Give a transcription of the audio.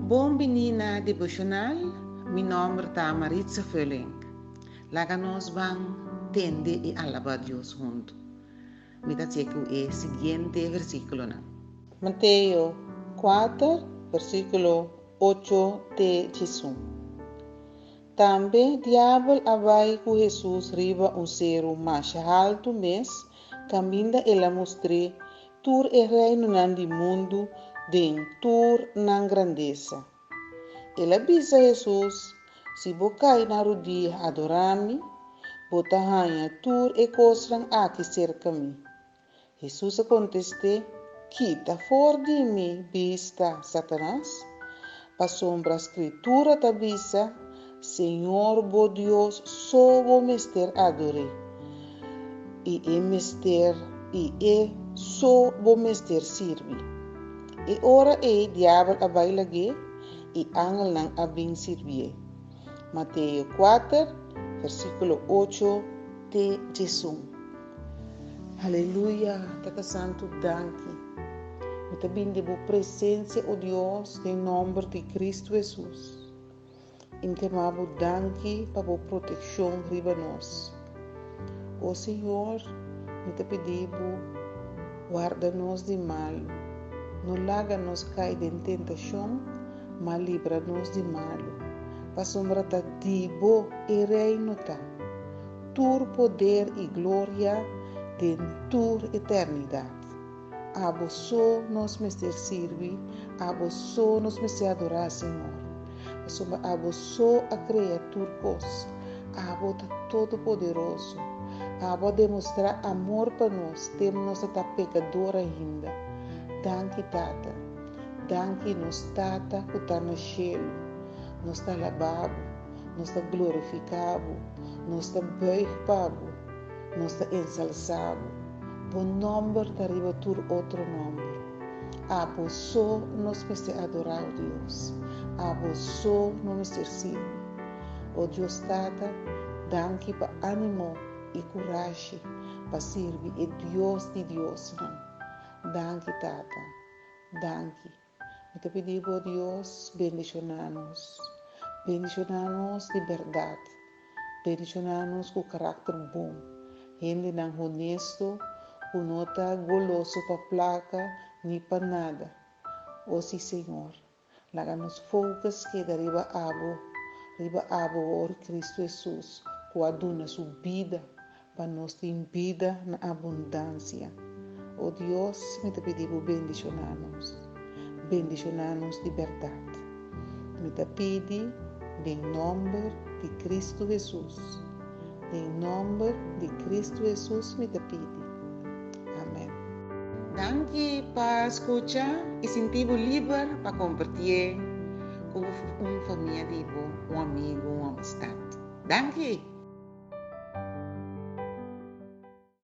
Bon bini na devocional, mi nomber ta Maritza Veuling. Laga nos ban tende i alaba Dios huntu. Mi ta tse ku e siguiente versíkulonan. Mateo 4, versíkulo 8 te 11. Tambe Diabel a bai ku Hesus riba un seru masha haltu mes kaminda el a mustr'é tur e reinonan di mundu den tur nan grandesa. El a bisa Hesus, Si bo kai na rudia adorá mi, bo ta haña tur e kosnan aki serka mi. Hesus a kontest'é, Kita for di mi bista, Satanas, pasobra Skritura ta bisa, Señor bo Dios so bo mester ador'é, i e mester i e so bo mester sirbi. E ora ei Diabel a bai lag'é, i angelnan a bin sirbié. Mateo 4, versíkulo 8 te 11. Aleluya, Tata Santu, danki. Mi ta bin den bo presensia, o Dios, den nòmber di Kristu Hesus. I mi ta yama bo danki pa bo protekshon riba nos. O Señor, mi ta pidi bo, warda nos di malu. No laga nos kai den tentashon, ma libra nos di malu. Pasobra ta di bo e reino ta, tur poder i gloria den tur eternidat. Abo so nos mester sirbi, abo so nos mester adorá, Señor. Pasobra abo so a krea tur kos. Abo ta Todopoderoso. Abo a demostrá amor pa nos tempu nos ta ta pekador ainda. Danki, Tata. Danki, nos Tata ku ta na shelu. Nos ta alabá bo. Nos ta glorifiká bo. Nos ta buig pa bo. Nos ta ensalsá bo. Bo nòmber ta riba tur otro nòmber. Abo so nos mester adorá, o Dios. Abo so no mester sirbi. O Dios Tata, danki pa ánimo i kurashi pa sirbi e Dios di diosnan. Danki, Tata. Danki. Mi ta pidi bo, Dios, bendishoná nos. Bendishoná nos di bèrdat. Bendishoná nos ku karakter bon. Hendenan honesto ku no ta goloso pa plaka ni pa nada. O sí, Señor, laga nos focus keda riba abo, riba abo, o Cristo Hesus, ku a duna su bida Pa nos tin bida na abundansia. O Dios, mi ta pidi bo bendishoná nos. Bendishoná nos di bèrdat. Mi ta pidi den nòmber di Kristu Hesus. Den nòmber di Kristu Hesus mi ta pidi. Amèn. Danki pa skucha i sinti bo liber pa kompartié ku un famia di bo, un amigu, un amistat. Danki!